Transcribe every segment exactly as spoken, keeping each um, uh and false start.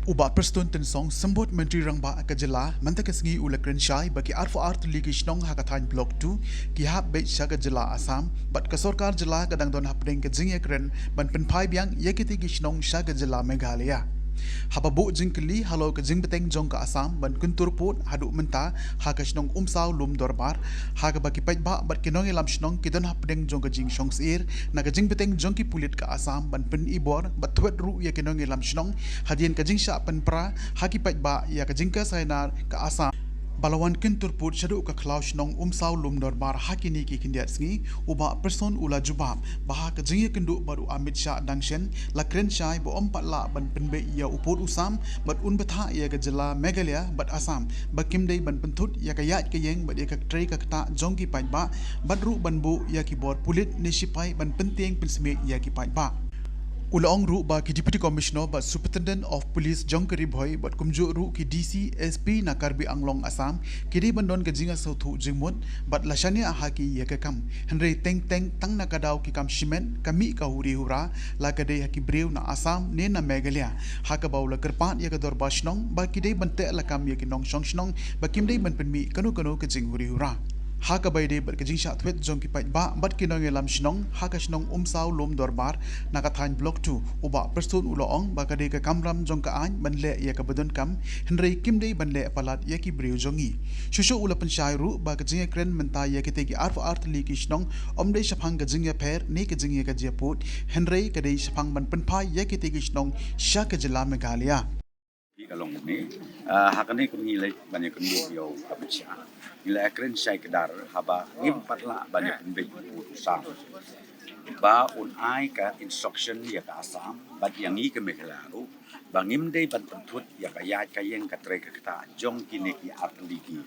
U Bah Prestone Tynsong, Symbud Myntri Rangbah ka jylla, mynta ka sngi u la kren shai ba ki arphew ar tylli ki shnong ha ka thaiñ Block two ki hap beit sha ka jylla Assam, bad ka sorkar jylla ka dang don hapdeng ka jingïakren ban pynphai biang ïa kitei ki shnong sha ka jylla Meghalaya. Haba buh jingkylli halor ka jingbteng jong ka Assam ban kyntur pud haduh mynta ha ka shnong Umsaw Lumdorbar, ha kaba ki paidbah bad ki nongïalam shnong ki don hapdeng jong ka jingshongsyier na ka jingbteng jong ki pulit ka Assam ban pynibor bad thwet ruh ïa ki nongïalam shnong hadien ka jingshah pynpra ha ki paidbah ïa ka jingkasainar ka Assam ba la wan kyntur pud shaduh ka khlaw shnong Umsaw Lumdorbar ha kine ki khyndiat sngi. U Bah Prestone u la jubab ba ha ka jingïakynduh bad u Amit Shah dang shen, la kren shai ba ym pat lah ban pynbeit ïa u pud u sam bad un bthah ïa ka jylla Meghalaya bad Assam ba kim dei ban pynthut ïa ka ïaid ka ïeng bad ïa ka trei ka ktah jong ki paidbah, bad ruh ban buh ïa ki bor pulit ne shipai ban pyntieng pynsmit ïa ki paidbah. U la ong ruh ba ki Deputy Commissioner bad Superintendent of Police jong ka Ri Bhoi bad kumjuh ruh ki D C, S P na Karbi Anglong Assam ki dei ban don ka jingïasngewthuh jingmut bad la shaniah ha ki ïa ka kam. Hynrei teng teng tang na ka daw ki kam shimet ka mih ka huri hura, la ka dei ha ki briew na Assam ne na Meghalaya. Ha kaba u la kyrpad ïa ka dorbar shnong ba ki dei ban teh lakam ïa ki nongshong shnong ba kim dei ban pynmih kano kano ka jinghuri hura. Ha kaba ïadei bad ka jingshah thwet jong ki paidbah bad ki nongïalam shnong ha ka shnong Umsaw Lumdorbar na ka thaiñ Block two, u Bah Prestone u la ong ba ka dei ka kamram jong ka aiñ ban leh ïa kaba donkam, hynrei kim dei ban leh palat ïa ki briew jong ngi. Shuh shuh u la pynshai ruh ba ka jingïakren mynta ïa kitei ki arphew ar tylli ki shnong ym dei shaphang ka jingïapher ne ka jingïakajia pud, hynrei ka dei shaphang ban pynphai ïa kitei ki shnong sha ka jylla Meghalaya. Phi ka long kumne, ah, ha kane ka ngi leit ban ïakynduh ïa u Amit Shah. Ngi la ïakren shai kdar haba ngim pat lah ban ïapynbeit u pud u sam ba un ai ka instruction ïa ka Assam bad ïa ngi ka Meghalaya ruh ba ngim dei ban pynthut ïa ka ïaid ka ïeng ka trei ka ktah jong kine ki ar tylli ki,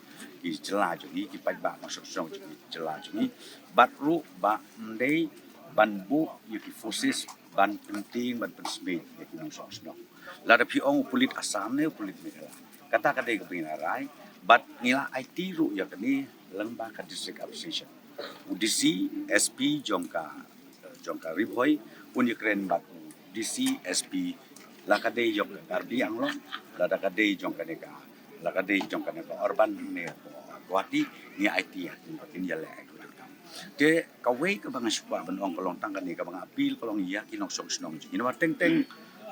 ki jylla jong ngi, ki paidbah nongshong shnong jong ngi, jylla jong ngi, bad ruh ba ym dei ban buh ïa ki forces ban pyntieng ban pynsmit ïa ki nongshong shnong. Lada phi ong u pulit Assam ne u pulit Meghalaya, kata ka dei kaba ngi la rai, bad ngi la aiti ruh ïa kane lyngba ka District Administration. U D C, S P jong ka, jong ka Ri Bhoi un ïakren bad u D C, S P, la ka dei jong ka Karbi Anglong, lada ka dei jong kane ka, la ka dei jong kane ka urban ne Guwahati, ngi aiti ïa ki ba kin ïaleh ïa ka kam. Te kawei kaba nga sngewkwah ban ong ka long tang kane, kaba nga appeal ka long ïa ki nongshong shnong jong ngi. Namar teng teng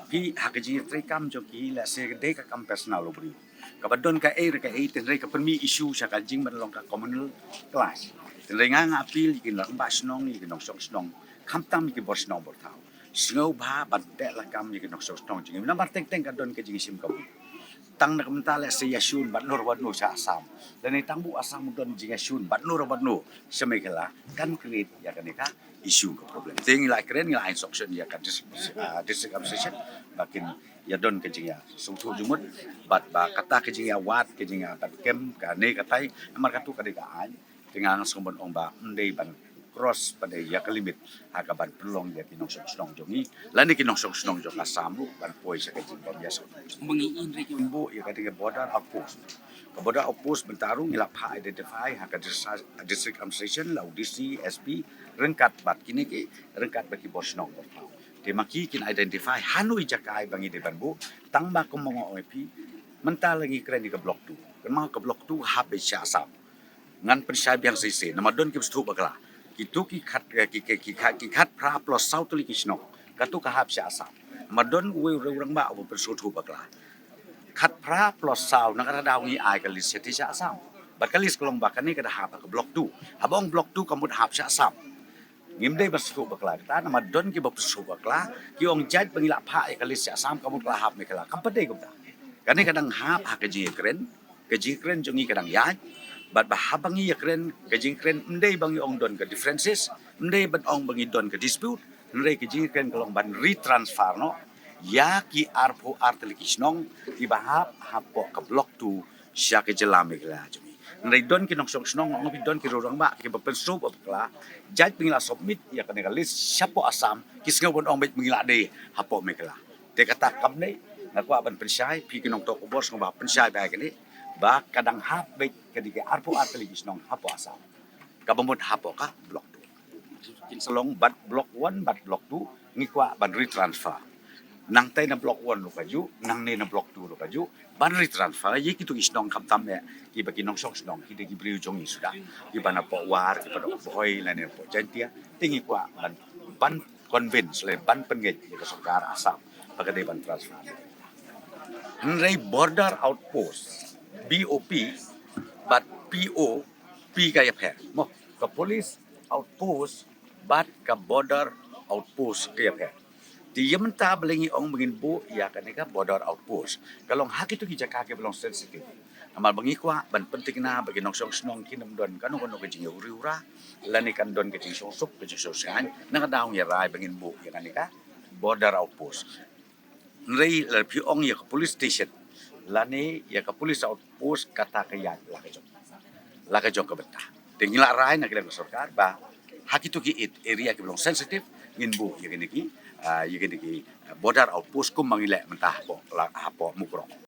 phi ha ka jingïatreikam jong ki, lehse ka dei ka kam personal u briew. Kaba don kaei re kaei, tynrai ka pynmih issue sha ka jingban long ka communal clash. Tynrai nga nga appeal ïa ki rangbah shnong, ïa ki nongshong shnong, khamtam ïa ki bor shnong bor thaw, sngewbha ban teh lakam ïa ki nongshong shnong jong ngi. Namar teng teng ka don ka jingïashim ka mut. Tang na ka bynta lehse ïashun bad no re bad no sha Assam, lane tang ba u Assam u don jingïashun bad no re bad no sha Meghalaya, kan create ïa kane ka issue ka problem. Te ngi la kren, ngi la ai instruction ïa ka dis-, ah, District Administration ba kin ïa don ka jingïasngewthuh jingmut bad ba kata ka jingïawad, ka jingïabat kem kane katai, namar katu ka dei ka aiñ. Te nga nga sngewbha ban ong ba ym dei ban cross pat ïa ka limit ha ka ban pynlong ïa ki nongshong shnong jong ngi lane ki nongshong shnong jong ka Assam ruh ban poi sha ka jingbym ïasngewthuh. Ba ngi in re ki ban buh ïa ka dei ka border outpost. Ka border outpost mynta ruh ngi la phah identify ha ka dis-, District Administration, la u D C, S P, ryngkat bad kine ki, ryngkat bad ki bor shnong bor thaw. Te ma ki kin identify hano i jaka ba ngi dei ban buh, tang ba kum ma nga ong ïa phi, mynta la ngi kren ïa ka Block two. Kynmaw ka Block two hap beit sha Assam. Ngan pynshai biang shisha, namar don ki ba sngewthuh bakla. Kitu ki khat, eh, ki, ki, ki khat, ki khatphra plus saw tylli ki shnong, katu ka hap sha Assam. Namar don uwei u rangbah uba pynsngewthuh bakla. Khatphra plus saw, na kata ka daw ngi ai ka list shatei sha Assam. Bad ka list ka long ba kane ka da hap ha ka Block two. Haba ong Block two ka mut hap sha Assam. Ngim dei ban sngewthuh bakla kata, namar don ki ba pynsngewthuh bakla, ki ong jait ba ngi la phah ïa ka list sha Assam ka mut ka la hap Meghalaya. Kam pat dei kumta. Kane ka dang hap ha ka jingïakren, ka jingïakren jong ngi ka dang ïaid, bad ba haba ngi ïakren, ka jingïakren ym dei ba ngi ong don ka differences, ym dei ban ong ba ngi don ka dispute, hynrei ka jingïakren ka long ban retransfer noh ïa ki arphew ar tylli ki shnong kiba hap hapoh ka Block two sha ka jylla Meghalaya jong ngi. Hynrei don ki nongshong shnong, ong phi, don ki rangbah kiba pynsngewthuh bakla, jait ba ngi la submit ïa kane ka list shapoh Assam, ki sngew ban ong beit ba ngi la dei hapoh Meghalaya. Te kata kam dei, nga kwah ban pynshai, phi ki nongthoh khubor sngewbha pynshai bha ïa kane, ba ka dang hap beit ka dei ki arphew ar tylli ki shnong hapoh Assam, kaba mut hapoh ka Block two. Kin sa long bad Block one bad Block two ngi kwah ban retransfer. Nangtai na block one ruh kajuh, nangne na block two ruh kajuh, ban retransfer ïa kito ki shnong khamtam eh, kiba ki nongshong shnong, kita ki briew jong ngi suda, kiba na Pohwar, kiba na Bhoi, lane Pohjaiñtia, te ngi kwah ban, ban convince, lane ban pynngeit ïa ka sorkar Assam, ba ka dei ban transfer. Hynrei border outpost, B O P, bad P O P ka ïapher. Mo, ka police outpost, bad ka border outpost ka ïapher. Te ïa mynta ba la ngi ong ba ngin buh ïa kane ka border outpost, ka long ha kito ki jaka kiba long sensitive. Namar ba ngi kwah ban pynthikna ba ki nongshong shnong kin ym don kano kano ka jingïauriewra, lane kan don ka jingshongsuk, ka jingshongsuk. Na ka daw ngi rai ba ngin buh ïa kane ka border outpost. Hynrei lada phi ong ïa ka police station, lane ïa ka police outpost, kata ka ïaid la ka jong, la ka jong ka bynta. Te ngi la rai na ka liang ka sorkar ba ha kito ki area kiba long sensitive, ngin buh ïa kine ki, ah, ïa kine ki, ah, border outpost kumba ngi leh mynta hapoh, la, hapoh Mukroh.